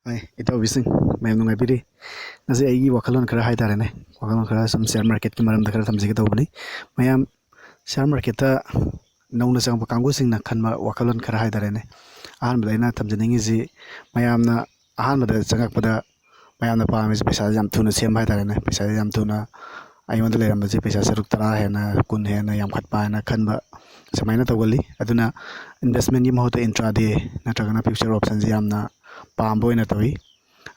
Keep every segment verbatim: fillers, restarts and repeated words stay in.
ꯍꯥꯏ, ꯏꯇꯥꯎꯕꯤꯁꯤꯡ, ꯃꯌꯥꯝ ꯅꯨꯡꯉꯥꯏꯕꯤꯔꯤ? ꯉꯁꯤ ꯑꯩꯒꯤ ꯋꯥꯈꯜꯂꯣꯟ ꯈꯔ ꯍꯥꯏ ꯇꯥꯔꯦꯅꯦ, ꯋꯥꯈꯜꯂꯣꯟ ꯈꯔ ꯁꯨꯝ ꯁꯤꯌꯥꯔ ꯃꯥꯔꯀꯦꯠꯀꯤ ꯃꯔꯝꯗ ꯈꯔ ꯊꯝꯖꯒꯦ ꯇꯧꯕꯅꯤ꯫ ꯃꯌꯥꯝ ꯁꯤꯌꯥꯔ ꯃꯥꯔꯀꯦꯠꯇ ꯅꯧꯅ ꯆꯪꯉꯛꯄ ꯀꯥꯡꯕꯨꯁꯤꯡꯅ ꯈꯟꯕ ꯋꯥꯈꯜꯂꯣꯟ ꯈꯔ ꯍꯥꯏ ꯇꯥꯔꯦꯅꯦ꯫ ꯑꯍꯥꯟꯕꯗ ꯑꯩꯅ ꯊꯝꯖꯅꯤꯡꯉꯤꯁꯤ, ꯃꯌꯥꯝꯅ ꯑꯍꯥꯟꯕꯗ ꯆꯪꯉꯛꯄꯗ ꯃꯌꯥꯝꯅ ꯄꯥꯝꯃꯤꯁꯤ ꯄꯩꯁꯥꯁꯦ ꯌꯥꯝ ꯊꯨꯅ ꯁꯦꯝꯕ ꯍꯥꯏ ꯇꯥꯔꯦꯅꯦ꯫ ꯄꯩꯁꯥꯁꯦ ꯌꯥꯝ ꯊꯨꯅ ꯑꯩꯉꯣꯟꯗ ꯂꯩꯔꯝꯕꯁꯦ ꯄꯩꯁꯥ ꯁꯔꯨꯛ ꯇꯔꯥ ꯍꯦꯟꯅ, ꯀꯨꯟ ꯍꯦꯟꯅ ꯌꯥꯝꯈꯠꯄ ꯍꯥꯏꯅ ꯈꯟꯕ, ꯁꯨꯃꯥꯏꯅ ꯇꯧꯒꯜꯂꯤ꯫ ꯑꯗꯨꯅ ꯏꯟꯚꯦꯁꯃꯦꯟꯒꯤ ꯃꯍꯨꯠꯇ ꯏꯟꯇ꯭ꯔꯥꯗꯦ ꯅꯠꯇ꯭ꯔꯒꯅ ꯐ꯭ꯌꯨꯆꯔ ꯑꯣꯞꯁꯟꯁꯦ ꯌꯥꯝꯅ ꯄꯥꯝꯕ ꯑꯣꯏꯅ ꯇꯧꯏ꯫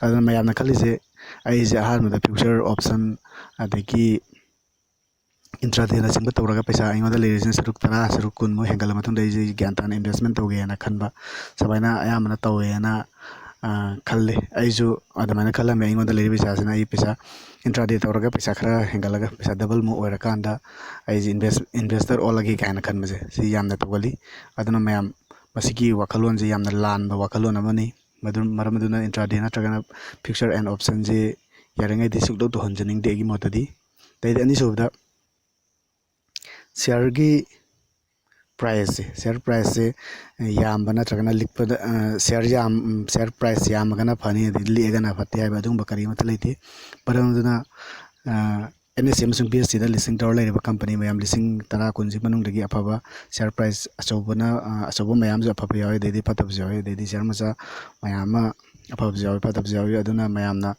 ꯑꯗꯨꯅ ꯃꯌꯥꯝꯅ ꯈꯜꯂꯤꯁꯦ, ꯑꯩꯁꯦ ꯑꯍꯥꯟꯕꯗ ꯐ꯭ꯌꯨꯆꯔ ꯑꯣꯞꯁꯟ ꯑꯗꯒꯤ ꯏꯟꯇ꯭ꯔꯥꯗꯦꯅꯆꯤꯡꯕ ꯇꯧꯔꯒ ꯄꯩꯁꯥ ꯑꯩꯉꯣꯟꯗ ꯂꯩꯔꯤꯁꯤꯅ ꯁꯔꯨꯛ ꯇꯔꯥ, ꯁꯔꯨꯛ ꯀꯨꯟꯃꯨꯛ ꯍꯦꯟꯒꯠꯂ ꯃꯇꯨꯡꯗ ꯑꯩꯁꯦ ꯒ꯭ꯌꯥꯟ ꯇꯥꯅ ꯏꯟꯚꯦꯁꯃꯦꯟ ꯇꯧꯒꯦꯅ ꯈꯟꯕ, ꯁꯨꯃꯥꯏꯅ ꯑꯌꯥꯝꯕꯅ ꯇꯧꯋꯦꯅ, ꯑ, ꯈꯜꯂꯤ꯫ ꯑꯩꯁꯨ ꯑꯗꯨꯃꯥꯏꯅ ꯈꯜꯂꯝꯃꯦ꯫ ꯑꯩꯉꯣꯟꯗ ꯂꯩꯔꯤꯕ ꯄꯩꯁꯥꯁꯤꯅ ꯑꯩ ꯄꯩꯁꯥ ꯏꯟꯇ꯭ꯔꯥꯗꯦ ꯇꯧꯔꯒ ꯄꯩꯁꯥ ꯈꯔ ꯍꯦꯟꯒꯠꯂꯒ, ꯄꯩꯁꯥ ꯗꯕꯜꯃꯨꯛ ꯑꯣꯏꯔꯀꯥꯟꯗ ꯑꯩꯁꯦ ꯏꯟꯚꯦꯁ-, ꯏꯟꯚꯦꯁꯇꯔ ꯑꯣꯜꯂꯒꯦ ꯀꯥꯏꯅ ꯈꯟꯕꯁꯦ, ꯁꯤ ꯌꯥꯝꯅ ꯇꯧꯒꯜꯂꯤ꯫ ꯑꯗꯨꯅ ꯃꯌꯥꯝ, ꯃꯁꯤꯒꯤ ꯋꯥꯈꯜꯂꯣꯟꯁꯦ ꯌꯥꯝꯅ ꯂꯥꯟꯕ ꯋꯥꯈꯜꯂꯣꯟ ꯑꯃꯅꯤ꯫ ꯃꯗꯨ, ꯃꯔꯝ ꯑꯗꯨꯅ ꯏꯟꯇ꯭ꯔꯥꯗꯦ ꯅꯠꯇ꯭ꯔꯒꯅ ꯐ꯭ꯌꯨꯆꯔ ꯑꯦꯟ ꯑꯣꯞꯁꯟꯁꯦ ꯌꯥꯔꯤꯉꯩꯗꯤ ꯁꯨꯛꯇꯧ ꯇꯧꯍꯟꯖꯅꯤꯡꯗꯦ ꯑꯩꯒꯤ ꯃꯣꯠꯇꯗꯤ꯫ ꯑꯗꯩꯗꯤ ꯑꯅꯤꯁꯨꯕꯗ, ꯁꯤꯌꯥꯔꯒꯤ ꯄ꯭ꯔꯥꯏꯁꯁꯦ, ꯁꯤꯌꯥꯔ ꯄ꯭ꯔꯥꯏꯁꯁꯦ ꯌꯥꯝꯕ ꯅꯠꯇ꯭ꯔꯒꯅ ꯂꯤꯛꯄꯗ, ꯑ, ꯁꯤꯌꯥꯔ ꯌꯥꯝ, ꯁꯤꯌꯥꯔ ꯄ꯭ꯔꯥꯏꯁ ꯌꯥꯝꯃꯒꯅ ꯐꯅꯤ, ꯑꯗꯩ ꯂꯤꯛꯑꯒꯅ ꯐꯠꯇꯦ ꯍꯥꯏꯕ ꯑꯗꯨꯒꯨꯝꯕ ꯀꯔꯤꯃꯠꯇ ꯂꯩꯇꯦ꯫ ꯃꯔꯝ ꯑꯗꯨꯅ, ꯑ, ꯑꯦꯟ ꯑꯦꯁ ꯁꯤ ꯑꯃꯁꯨꯡ ꯕꯤ ꯑꯦꯁ ꯁꯤꯗ ꯂꯤꯁꯇꯤꯡ ꯇꯧꯔ ꯂꯩꯔꯤꯕ ꯀꯝꯄꯅꯤ ꯃꯌꯥꯝ ꯂꯤꯁꯤꯡ ꯇꯔꯥ, ꯀꯨꯟꯁꯤ ꯃꯅꯨꯡꯗꯒꯤ ꯑꯐꯕ ꯁꯤꯌꯥꯔ ꯄ꯭ꯔꯥꯏꯁ ꯑꯆꯧꯕꯅ, ꯑ, ꯑꯆꯧꯕ ꯃꯌꯥꯝꯁꯨ ꯑꯐꯕ ꯌꯥꯎꯋꯤ, ꯑꯗꯩꯗꯤ ꯐꯠꯇꯕꯁꯨ ꯌꯥꯎꯋꯤ, ꯑꯗꯩꯗꯤ ꯁꯤꯌꯥꯔ ꯃꯆꯥ ꯃꯌꯥꯝ ꯑꯃ ꯑꯐꯕꯁꯨ ꯌꯥꯎꯋꯤ, ꯐꯠꯇꯕꯁꯨ ꯌꯥꯎꯋꯤ꯫ ꯑꯗꯨꯅ ꯃꯌꯥꯝꯅ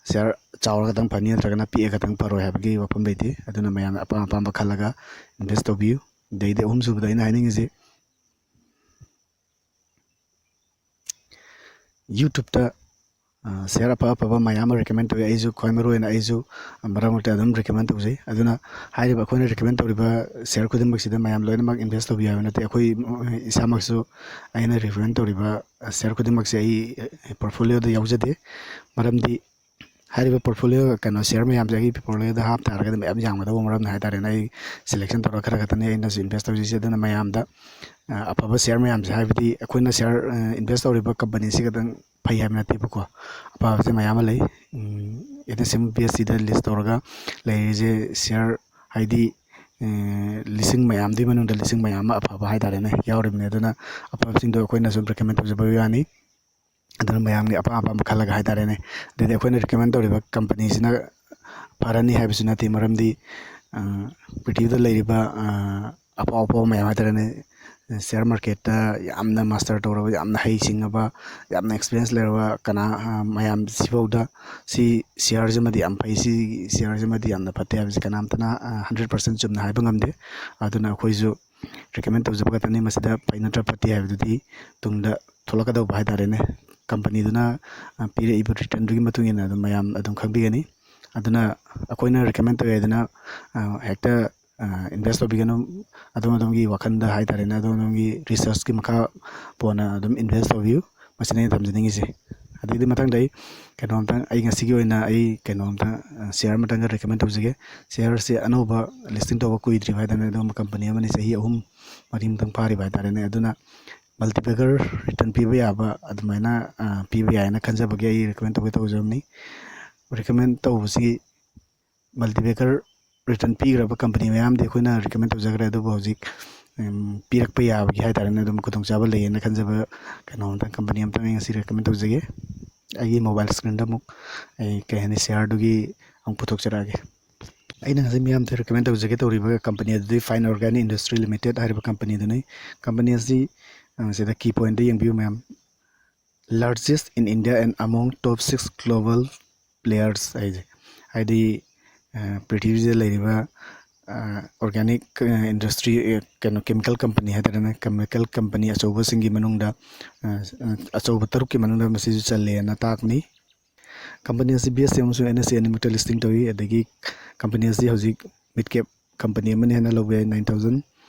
ꯁꯤꯌꯥꯔ ꯆꯥꯎꯔ ꯈꯛꯇꯪ ꯐꯅꯤ ꯅꯠꯇ꯭ꯔꯒꯅ ꯄꯤꯛꯑ ꯈꯛꯇꯪ ꯐꯔꯣꯏ ꯍꯥꯏꯕꯒꯤ ꯋꯥꯐꯝ ꯂꯩꯇꯦ꯫ ꯑꯗꯨꯅ ꯃꯌꯥꯝꯅ ꯑꯄꯥꯝ ꯑꯄꯥꯝꯕ ꯈꯜꯂꯒ ꯏꯟꯚꯦꯁ ꯇꯧꯕꯤꯌꯨ꯫ ꯑꯗꯩꯗꯤ ꯑꯍꯨꯝꯁꯨꯕꯗ ꯑꯩꯅ ꯍꯥꯏꯅꯤꯡꯉꯤꯁꯤ, YouTube-ꯇ, ꯑ, ꯁꯤꯌꯥꯔ ꯑꯐ ꯑꯐꯕ ꯃꯌꯥꯝ ꯑꯃ ꯔꯤꯀꯃꯦꯟ ꯇꯧꯋꯤ꯫ ꯑꯩꯁꯨ ꯈ꯭ꯋꯥꯏ ꯃꯔꯨꯑꯣꯏꯅ ꯑꯩꯁꯨ ꯃꯔꯛ ꯃꯔꯛꯇ ꯑꯗꯨꯝ ꯔꯤꯀꯃꯦꯟ ꯇꯧꯖꯩ꯫ ꯑꯗꯨꯅ ꯍꯥꯏꯔꯤꯕ ꯑꯩꯈꯣꯏꯅ ꯔꯤꯀꯃꯦꯟ ꯇꯧꯔꯤꯕ ꯁꯤꯌꯥꯔ ꯈꯨꯗꯤꯡꯃꯛꯁꯤꯗ ꯃꯌꯥꯝ ꯂꯣꯏꯅꯃꯛ ꯏꯟꯚꯦꯁ ꯇꯧꯕꯤꯌꯨ ꯍꯥꯏꯕ ꯅꯠꯇꯦ꯫ ꯑꯩꯈꯣꯏ, ꯏꯁꯥꯃꯛꯁꯨ ꯑꯩꯅ ꯔꯤꯀꯃꯦꯟ ꯇꯧꯔꯤꯕ ꯁꯤꯌꯥꯔ ꯈꯨꯗꯤꯡꯃꯛꯁꯦ ꯑꯩ ꯄꯣꯔꯠꯐꯣꯂꯤꯌꯣꯗ ꯌꯥꯎꯖꯗꯦ꯫ ꯃꯔꯝꯗꯤ ꯍꯥꯏꯔꯤꯕ ꯄꯣꯔꯠꯐꯣꯂꯤꯌꯣ, ꯀꯩꯅꯣ, ꯁꯤꯌꯥꯔ ꯃꯌꯥꯝꯁꯦ ꯑꯩꯒꯤ ꯄꯣꯔꯠꯐꯣꯂꯤꯌꯣꯗ ꯍꯥꯞ ꯇꯥꯔꯒꯗꯤ ꯃꯌꯥꯝ ꯌꯥꯝꯒꯗꯧꯕ ꯃꯔꯝꯅ ꯍꯥꯏ ꯇꯥꯔꯦꯅꯦ꯫ ꯑꯩ ꯁꯦꯂꯦꯛꯁꯟ ꯇꯧꯔꯒ ꯈꯔ ꯈꯛꯇꯅꯤ ꯑꯩꯅꯁꯨ ꯏꯟꯚꯦꯁ ꯇꯧꯖꯔꯤꯁꯦ꯫ ꯑꯗꯨꯅ ꯃꯌꯥꯝꯗ, ꯑ, ꯑꯐꯕ ꯁꯤꯌꯥꯔ ꯃꯌꯥꯝꯁꯦ, ꯍꯥꯏꯕꯗꯤ ꯑꯩꯈꯣꯏꯅ ꯁꯤꯌꯥꯔ, ꯑ, ꯏꯟꯚꯦꯁ ꯇꯧꯔꯤꯕ ꯀꯝꯄꯅꯤꯁꯤ ꯈꯛꯇꯪ ꯐꯩ ꯍꯥꯏꯕ ꯅꯠꯇꯦꯕꯀꯣ, ꯑꯐꯕꯁꯦ ꯃꯌꯥꯝ ꯑꯃ ꯂꯩ꯫ ꯑꯦꯟ ꯑꯦꯁ ꯁꯤ ꯑꯃ ꯕꯤ ꯑꯦꯁ ꯁꯤꯗ ꯂꯤꯁ ꯇꯧꯔꯒ ꯂꯩꯔꯤꯁꯦ ꯁꯤꯌꯥꯔ, ꯍꯥꯏꯗꯤ, ꯑ, ꯂꯤꯁꯤꯡ ꯃꯌꯥꯝꯗꯨꯒꯤ ꯃꯅꯨꯡꯗ ꯂꯤꯁꯤꯡ ꯃꯌꯥꯝ ꯑꯃ ꯑꯐꯕ ꯍꯥꯏ ꯇꯥꯔꯦꯅꯦ, ꯌꯥꯎꯔꯤꯕꯅꯤ꯫ ꯑꯗꯨꯅ ꯑꯐꯕꯁꯤꯡꯗꯣ ꯑꯩꯈꯣꯏꯅ ꯁꯨꯝ ꯔꯤꯀꯃꯦꯟ ꯇꯧꯖꯕꯒꯤ ꯋꯥꯅꯤ꯫ ꯑꯗꯨꯅ ꯃꯌꯥꯝꯒꯤ ꯑꯄꯥꯝ ꯑꯄꯥꯝꯕ ꯈꯜꯂꯒ ꯍꯥꯏꯇꯥꯔꯦꯅꯦ꯫ ꯑꯗꯩꯗꯤ ꯑꯩꯈꯣꯏꯅ ꯔꯤꯀꯃꯦꯟ ꯇꯧꯔꯤꯕ ꯀꯝꯄꯅꯤꯁꯤꯅ ꯐꯔꯅꯤ ꯍꯥꯏꯕꯁꯨ ꯅꯠꯇꯦ, ꯃꯔꯝꯗꯤ ꯄ꯭ꯔꯤꯊꯤꯕꯤꯗ ꯂꯩꯔꯤꯕ ꯑꯐꯥꯎ ꯑꯐꯥꯎꯕ ꯃꯌꯥꯝ ꯍꯥꯏꯇꯥꯔꯦꯅꯦ, ꯁꯤꯌꯥꯔ ꯃꯥꯔꯀꯦꯠꯇ ꯌꯥꯝꯅ ꯃꯥꯁꯇꯔ ꯇꯧꯔꯕ, ꯌꯥꯝꯅ ꯍꯩ ꯁꯤꯡꯉꯕ, ꯌꯥꯝꯅ ꯑꯦꯛꯁꯄꯤꯔꯤꯌꯦꯟꯁ ꯂꯩꯔꯕ ꯀꯅꯥ ꯃꯌꯥꯝ ꯁꯤꯐꯥꯎꯗ ꯁꯤ ꯁꯤꯌꯥꯔꯁꯤꯃꯗꯤ ꯌꯥꯝ ꯐꯩ, ꯁꯤ ꯁꯤꯌꯥꯔꯁꯤꯃꯗꯤ ꯌꯥꯝꯅ ꯐꯠꯇꯦ ꯍꯥꯏꯕꯁꯤ ꯀꯅꯥꯝꯇꯅ ꯍꯟꯗ꯭ꯔꯦꯠ ꯄꯥꯔꯁꯦꯟ ꯆꯨꯝꯅ ꯍꯥꯏꯕ ꯉꯝꯗꯦ꯫ ꯑꯗꯨꯅ ꯑꯩꯈꯣꯏꯁꯨ ꯔꯤꯀꯃꯦꯟ ꯇꯧꯖꯕ ꯈꯛꯇꯅꯤ꯫ ꯃꯁꯤꯗ ꯐꯩ ꯅꯠꯇ꯭ꯔꯥ ꯐꯠꯇꯦ ꯍꯥꯏꯕꯗꯨꯗꯤ ꯇꯨꯡꯗ ꯊꯣꯛꯂꯛꯀꯗꯧꯕ ꯍꯥꯏꯇꯥꯔꯦꯅꯦ, ꯀꯝꯄꯅꯤꯗꯨꯅ ꯄꯤꯔꯛꯏꯕ ꯔꯤꯇꯔꯟꯗꯨꯒꯤ ꯃꯇꯨꯡ ꯏꯟꯅ ꯑꯗꯨꯝ ꯃꯌꯥꯝ ꯑꯗꯨꯝ ꯈꯪꯕꯤꯒꯅꯤ꯫ ꯑꯗꯨꯅ ꯑꯩꯈꯣꯏꯅ ꯔꯤꯀꯃꯦꯟ ꯇꯧꯋꯦ ꯍꯥꯏꯗꯅ ꯍꯦꯛꯇ ꯏꯟꯚꯦꯁ ꯇꯧꯕꯤꯒꯅꯨ꯫ ꯑꯗꯣꯝ ꯑꯗꯣꯝꯒꯤ ꯋꯥꯈꯜꯗ ꯍꯥꯏꯇꯥꯔꯦꯅꯦ, ꯑꯗꯣꯝ ꯑꯗꯣꯝꯒꯤ ꯔꯤꯁꯔꯁꯀꯤ ꯃꯈꯥ ꯄꯣꯟꯅ ꯑꯗꯨꯝ ꯏꯟꯚꯦꯁ ꯇꯧꯕꯤꯌꯨ꯫ ꯃꯁꯤꯅꯤ ꯑꯩꯅ ꯊꯝꯖꯅꯤꯡꯉꯤꯁꯦ꯫ ꯑꯗꯩꯗꯤ ꯃꯊꯪꯗ ꯑꯩ ꯀꯩꯅꯣꯝꯇꯪ, ꯑꯩ ꯉꯁꯤꯒꯤ ꯑꯣꯏꯅ ꯑꯩ ꯀꯩꯅꯣꯝꯇꯪ ꯁꯤꯌꯥꯔ ꯑꯃꯇꯪꯒ ꯔꯤꯀꯃꯦꯟ ꯇꯧꯖꯒꯦ꯫ ꯁꯤꯌꯥꯔꯁꯦ ꯑꯅꯧꯕ ꯂꯤꯁꯇꯤꯡ ꯇꯧꯕ ꯀꯨꯏꯗ꯭ꯔꯤꯕ ꯍꯥꯏꯇꯥꯔꯦꯅꯦ, ꯑꯗꯨꯒꯨꯝꯕ ꯀꯝꯄꯅꯤ ꯑꯃꯅꯤ, ꯆꯍꯤ ꯑꯍꯨꯝ ꯃꯔꯤꯃꯨꯛꯇꯪ ꯐꯥꯔꯤꯕ ꯍꯥꯏꯇꯥꯔꯦꯅꯦ꯫ ꯑꯗꯨꯅ ꯃꯜꯇꯤꯕꯦꯒꯔ ꯔꯤꯇꯔꯟ ꯄꯤꯕ ꯌꯥꯕ ꯑꯗꯨꯃꯥꯏꯅ ꯄꯤꯕ ꯌꯥꯏꯅ ꯈꯟꯖꯕꯒꯤ ꯑꯩ ꯔꯤꯀꯃꯦꯟ ꯇꯧꯒꯦ ꯇꯧꯖꯕꯅꯤ꯫ ꯔꯤꯀꯃꯦꯟ ꯇꯧꯕꯁꯤ ꯃꯜꯇꯤꯕꯦꯒꯔ ꯔꯤꯇꯔꯟ ꯄꯤꯈ꯭ꯔꯕ ꯀꯝꯄꯅꯤ ꯃꯌꯥꯝꯗꯤ ꯑꯩꯈꯣꯏꯅ ꯔꯤꯀꯃꯦꯟ ꯇꯧꯖꯈ꯭ꯔꯦ, ꯑꯗꯨꯕꯨ ꯍꯧꯖꯤꯛ ꯄꯤꯔꯛꯄ ꯌꯥꯕꯒꯤ ꯍꯥꯏꯇꯥꯔꯦꯅꯦ, ꯑꯗꯨꯝ ꯈꯨꯗꯣꯡꯆꯥꯕ ꯂꯩꯌꯦꯅ ꯈꯟꯖꯕ ꯀꯩꯅꯣ ꯑꯝꯇꯪ, ꯀꯝꯄꯅꯤ ꯑꯝꯇꯪ ꯑꯩ ꯉꯁꯤ ꯔꯤꯀꯃꯦꯟ ꯇꯧꯖꯒꯦ꯫ ꯑꯩꯒꯤ ꯃꯣꯕꯥꯏꯜ ꯁ꯭ꯀ꯭ꯔꯤꯟꯗ ꯑꯃꯨꯛ ꯑꯩ ꯀꯩ ꯍꯥꯏꯅꯤ, ꯁꯤꯌꯥꯔꯗꯨꯒꯤ ꯑꯃꯨꯛ ꯄꯨꯊꯣꯛꯆꯔꯛꯑꯒꯦ꯫ ꯑꯩꯅ ꯉꯁꯤ ꯃꯤꯌꯥꯝꯗ ꯔꯤꯀꯃꯦꯟ ꯇꯧꯖꯒꯦ ꯇꯧꯔꯤꯕ ꯀꯝꯄꯅꯤ ꯑꯗꯨꯗꯤ ꯐꯥꯏꯟ ꯑꯣꯔꯒꯥꯅꯤꯛ ꯏꯟꯗꯁꯇ꯭ꯔꯤ ꯂꯤꯃꯤꯇꯦꯠ ꯍꯥꯏꯔꯤꯕ ꯀꯝꯄꯅꯤꯗꯨꯅꯤ꯫ ꯀꯝꯄꯅꯤ ꯑꯁꯤ ꯁꯤꯗ ꯀꯤ ꯄꯣꯏꯟꯗ ꯌꯦꯡꯕꯤꯌꯨ ꯃꯌꯥꯝ꯫ Largest in India and among top six global players ꯍꯥꯏꯁꯦ, ꯍꯥꯏꯗꯤ ꯄ꯭ꯔꯤꯊꯤꯕꯤꯁꯤꯗ ꯂꯩꯔꯤꯕ ꯑꯣꯔꯒꯥꯅꯤꯛ ꯏꯟꯗꯁꯇ꯭ꯔꯤ, ꯀꯩꯅꯣ, ꯀꯦꯃꯤꯀꯦꯜ ꯀꯝꯄꯅꯤ ꯍꯥꯏꯇꯥꯔꯦꯅꯦ, ꯀꯦꯃꯤꯀꯦꯜ ꯀꯝꯄꯅꯤ ꯑꯆꯧꯕꯁꯤꯡꯒꯤ ꯃꯅꯨꯡꯗ, ꯑꯆꯧꯕ ꯇꯔꯨꯛꯀꯤ ꯃꯅꯨꯡꯗ ꯃꯁꯤꯁꯨ ꯆꯜꯂꯦꯅ ꯇꯥꯛꯄꯅꯤ꯫ ꯀꯝꯄꯅꯤ ꯑꯁꯤ ꯕꯤ ꯑꯦꯁ ꯁꯤ ꯑꯃꯁꯨꯡ ꯑꯦꯟ ꯑꯦꯁ ꯁꯤ ꯑꯅꯤꯃꯛꯇ ꯂꯤꯁꯇꯤꯡ ꯇꯧꯏ꯫ ꯑꯗꯒꯤ ꯀꯝꯄꯅꯤ ꯑꯁꯤ ꯍꯧꯖꯤꯛ ꯃꯤꯠ ꯀꯦꯞ ꯀꯝꯄꯅꯤ ꯑꯃꯅꯤ ꯍꯥꯏꯅ ꯂꯧꯕ ꯌꯥꯏ꯫ Nine thousand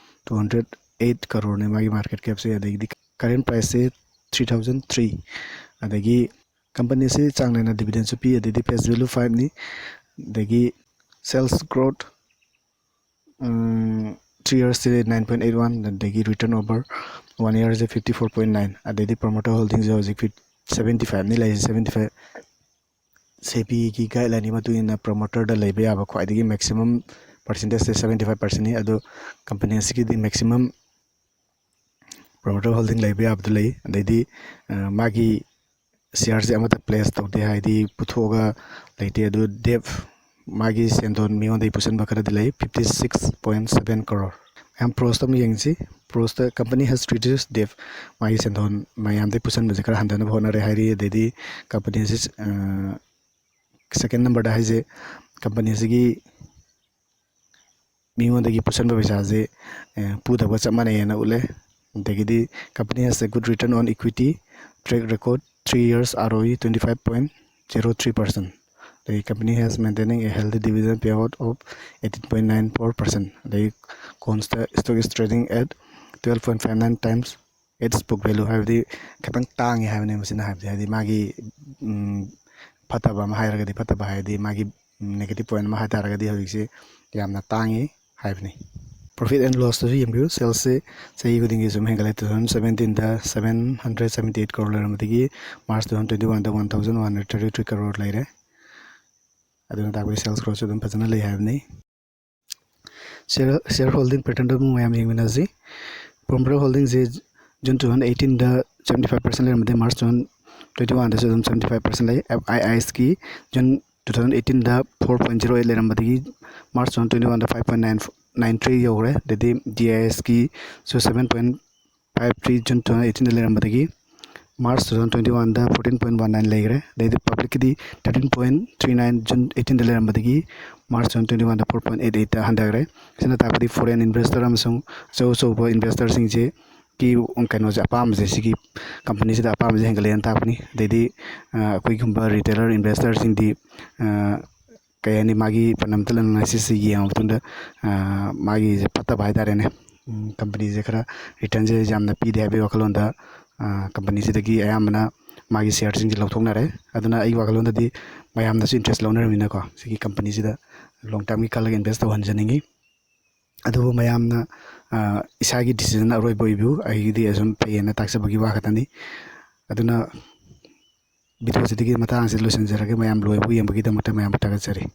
two hundred eight ꯀꯔꯣꯔꯅꯦ ꯃꯥꯒꯤ ꯃꯥꯔꯀꯦꯠ ꯀꯦꯞꯁꯦ꯫ ꯑꯗꯒꯤꯗꯤ ꯀꯔꯦꯟ ꯄ꯭ꯔꯥꯏꯁꯁꯦ three thousand three꯫ ꯑꯗꯒꯤ ꯀꯝꯄꯅꯤ ꯑꯁꯤ ꯆꯥꯡ ꯅꯥꯏꯅ ꯗꯤꯚꯤꯗꯦꯟꯁꯨ ꯄꯤ꯫ ꯑꯗꯩꯗꯤ ꯐꯦꯁ ꯚꯦꯂꯨ ꯐꯥꯏꯚꯅꯤ꯫ ꯑꯗꯒꯤ ꯁꯦꯜꯁ ꯒ꯭ꯔꯣꯠ ꯊ꯭ꯔꯤ ꯌꯔꯁꯁꯦ nine point eight one, ꯑꯗꯒꯤ return over one yearꯁꯦ fifty four point nine, ꯑꯗꯩꯗꯤ ꯄ꯭ꯔꯣꯃꯣꯇꯔ ꯍꯣꯜꯗꯤꯡꯁꯦ ꯍꯧꯖꯤꯛ ꯐꯤꯐ seventy fiveꯅꯤ ꯂꯩꯔꯤꯁꯦ꯫ Seventy five, ꯁꯦꯕꯤꯒꯤ ꯒꯥꯏꯗꯂꯥꯏꯟꯒꯤ ꯃꯇꯨꯡ ꯏꯟꯅ ꯄ꯭ꯔꯣꯃꯣꯇꯔꯗ ꯂꯩꯕ ꯌꯥꯕ ꯈ꯭ꯋꯥꯏꯗꯒꯤ ꯃꯦꯛꯁꯤꯃꯝ ꯄꯥꯔꯁꯦꯟꯇꯦꯖꯁꯦ seventy five percentꯅꯤ꯫ ꯑꯗꯣ ꯀꯝꯄꯅꯤ ꯑꯁꯤꯒꯤꯗꯤ ꯃꯦꯛꯁꯤꯃꯝ ꯄ꯭ꯔꯣꯃꯣꯇꯔ ꯍꯣꯜꯗꯤꯡ ꯂꯩꯕ ꯌꯥꯕꯗꯨ ꯂꯩ꯫ ꯑꯗꯩꯗꯤ ꯃꯥꯒꯤ ꯁꯤꯌꯥꯔꯁꯦ ꯑꯃꯠꯇ ꯄ꯭ꯂꯦꯁ ꯇꯧꯗꯦ, ꯍꯥꯏꯗꯤ ꯄꯨꯊꯣꯛꯑꯒ ꯂꯩꯇꯦ꯫ ꯑꯗꯨ ꯗꯦꯞ ꯃꯥꯒꯤ ꯁꯦꯟꯗꯣꯟ ꯃꯤꯉꯣꯟꯗꯒꯤ ꯄꯨꯁꯟꯕ ꯈꯔꯗꯤ ꯂꯩ, fifty six point seven crore꯫ ꯃꯌꯥꯝ ꯄ꯭ꯔꯣꯁꯇ ꯑꯃꯨꯛ ꯌꯦꯡꯁꯤ꯫ ꯄ꯭ꯔꯣꯁꯇ company has reduced debt, ꯃꯥꯒꯤ ꯁꯦꯟꯗꯣꯟ ꯃꯌꯥꯝꯗꯒꯤ ꯄꯨꯁꯟꯕꯁꯦ ꯈꯔ ꯍꯟꯊꯅꯕ ꯍꯣꯠꯅꯔꯦ ꯍꯥꯏꯔꯤ꯫ ꯑꯗꯩꯗꯤ ꯀꯝꯄꯅꯤꯁꯤ ꯁꯦꯀꯦꯟ ꯅꯝꯕꯔꯗ ꯍꯥꯏꯁꯦ ꯀꯝꯄꯅꯤꯁꯤꯒꯤ ꯃꯤꯉꯣꯟꯗꯒꯤ ꯄꯨꯁꯟꯕ ꯄꯩꯁꯥꯁꯦ ꯄꯨꯗꯕꯒ ꯆꯞ ꯃꯥꯟꯅꯩꯅ ꯎꯠꯂꯦ꯫ ꯑꯗꯒꯤꯗꯤ company has a good return on equity track record, three years ROE twenty five point zero three percent꯫ ꯑꯗꯒꯤ company has maintaining a healthy dividend payout of eighteen point nine four percent꯫ ꯑꯗꯒꯤ ꯀꯣꯟꯁꯇ stock is trading at twelve point five nine times its book value, ꯍꯥꯏꯕꯗꯤ ꯈꯤꯇꯪ ꯇꯥꯡꯉꯤ ꯍꯥꯏꯕꯅꯦ ꯃꯁꯤꯅ ꯍꯥꯏꯕꯗꯤ, ꯍꯥꯏꯗꯤ ꯃꯥꯒꯤ ꯐꯠꯇꯕ ꯑꯃ ꯍꯥꯏꯔꯒꯗꯤ, ꯐꯠꯇꯕ ꯍꯥꯏꯔꯗꯤ ꯃꯥꯒꯤ negative point ꯑꯃ ꯍꯥꯏ ꯇꯥꯔꯒꯗꯤ ꯍꯧꯖꯤꯛꯁꯦ ꯌꯥꯝꯅ ꯇꯥꯡꯉꯤ ꯍꯥꯏꯕꯅꯤ꯫ Profit and lossꯇꯁꯨ ꯌꯦꯡꯕꯤꯌꯨ, ꯁꯦꯜꯁꯁꯦ ꯆꯍꯤ ꯈꯨꯗꯤꯡꯒꯤ ꯁꯨꯝ ꯍꯦꯟꯒꯠꯂꯦ꯫ Two thousand seventeenꯗ seven hundred seventy eight crore ꯂꯩꯔꯝꯕꯗꯒꯤ March two thousand twenty oneꯗ one thousand one hundred thirty three crore ꯂꯩꯔꯦ꯫ ꯑꯗꯨꯅ ꯇꯥꯛꯄꯗꯤ sales growthꯁꯨ ꯑꯗꯨꯝ ꯐꯖꯅ ꯂꯩ ꯍꯥꯏꯕꯅꯤ꯫ Share shareholding patternꯗꯨ ꯑꯃꯨꯛ ꯃꯌꯥꯝ ꯌꯦꯡꯃꯤꯟꯅꯁꯤ꯫ Promoter holdingꯁꯦ June two thousand eighteenꯗ seventy five percent ꯂꯩꯔꯝꯕꯗꯒꯤ March two thousand twenty oneꯗꯁꯨ ꯑꯗꯨꯝ seventy five percent ꯂꯩ꯫ FIIsꯀꯤ June two thousand eighteenꯗ four point zero eight ꯂꯩꯔꯝꯕꯗꯒꯤ March two thousand twenty oneꯗ five point nine three ꯌꯧꯈ꯭ꯔꯦ꯫ ꯑꯗꯩꯗꯤ DISꯀꯤꯁꯨ seven point five three June two thousand eighteenꯗ ꯂꯩꯔꯝꯕꯗꯒꯤ March two thousand twenty oneꯗ fourteen point one nine ꯂꯩꯈ꯭ꯔꯦ꯫ ꯑꯗꯩꯗꯤ publicꯀꯤꯗꯤ thirteen point three nine June eighteenꯗ ꯂꯩꯔꯝꯕꯗꯒꯤ March two thousand twenty oneꯗ four point eight eightꯇ ꯍꯟꯊꯈ꯭ꯔꯦ꯫ ꯑꯁꯤꯅ ꯇꯥꯛꯄꯗꯤ foreign investor ꯑꯃꯁꯨꯡ ꯑꯆꯧ ꯑꯆꯧꯕ investorꯁꯤꯡꯁꯦ ꯀꯤ ꯀꯩꯅꯣꯁꯦ, ꯑꯄꯥꯝꯕꯁꯦ, ꯁꯤꯒꯤ ꯀꯝꯄꯅꯤꯁꯤꯗ ꯑꯄꯥꯝꯕꯁꯦ ꯍꯦꯟꯒꯠꯂꯛꯑꯦꯅ ꯇꯥꯛꯄꯅꯤ꯫ ꯑꯗꯩꯗꯤ ꯑꯩꯈꯣꯏꯒꯨꯝꯕ retailer investorꯁꯤꯡꯗꯤ ꯀꯩ ꯍꯥꯏꯅꯤ, ꯃꯥꯒꯤ fundamental analysisꯁꯦ ꯌꯦꯡꯉ ꯃꯇꯨꯡꯗ ꯃꯥꯒꯤꯁꯦ ꯐꯠꯇꯕ ꯍꯥꯏ ꯇꯥꯔꯦꯅꯦ, ꯀꯝꯄꯅꯤꯁꯦ ꯈꯔ returnꯁꯦ ꯌꯥꯝꯅ ꯄꯤꯗꯦ ꯍꯥꯏꯕꯒꯤ ꯋꯥꯈꯜꯂꯣꯟꯗ ꯀꯝꯄꯅꯤꯁꯤꯗꯒꯤ ꯑꯌꯥꯝꯕꯅ ꯃꯥꯒꯤ shareꯁꯤꯡꯁꯦ ꯂꯧꯊꯣꯛꯅꯔꯦ꯫ ꯑꯗꯨꯅ ꯑꯩꯒꯤ ꯋꯥꯈꯜꯂꯣꯟꯗꯗꯤ ꯃꯌꯥꯝꯅꯁꯨ interest ꯂꯧꯅꯔꯕꯅꯤꯅꯀꯣ, ꯁꯤꯒꯤ ꯀꯝꯄꯅꯤꯁꯤꯗ long termꯒꯤ ꯈꯜꯂꯒ invest ꯇꯧꯍꯟꯖꯅꯤꯡꯉꯤ꯫ ꯑꯗꯨꯕꯨ ꯃꯌꯥꯝꯅ ꯏꯁꯥꯒꯤ decision ꯑꯔꯣꯏꯕ ꯑꯣꯏꯕꯤꯌꯨ꯫ ꯑꯩꯒꯤꯗꯤ ꯑꯁꯨꯝ ꯐꯩꯌꯦꯅ ꯇꯥꯛꯆꯕꯒꯤ ꯋꯥ ꯈꯛꯇꯅꯤ꯫ ꯑꯗꯨꯅ videoꯁꯤꯗꯒꯤ ꯃꯇꯥꯡꯁꯤ ꯂꯣꯏꯁꯤꯟꯖꯔꯒꯦ꯫ ꯃꯌꯥꯝ ꯂꯣꯏꯕ ꯌꯦꯡꯕꯒꯤꯗꯃꯛꯇ ꯃꯌꯥꯝꯕꯨ ꯊꯥꯒꯠꯆꯔꯤ꯫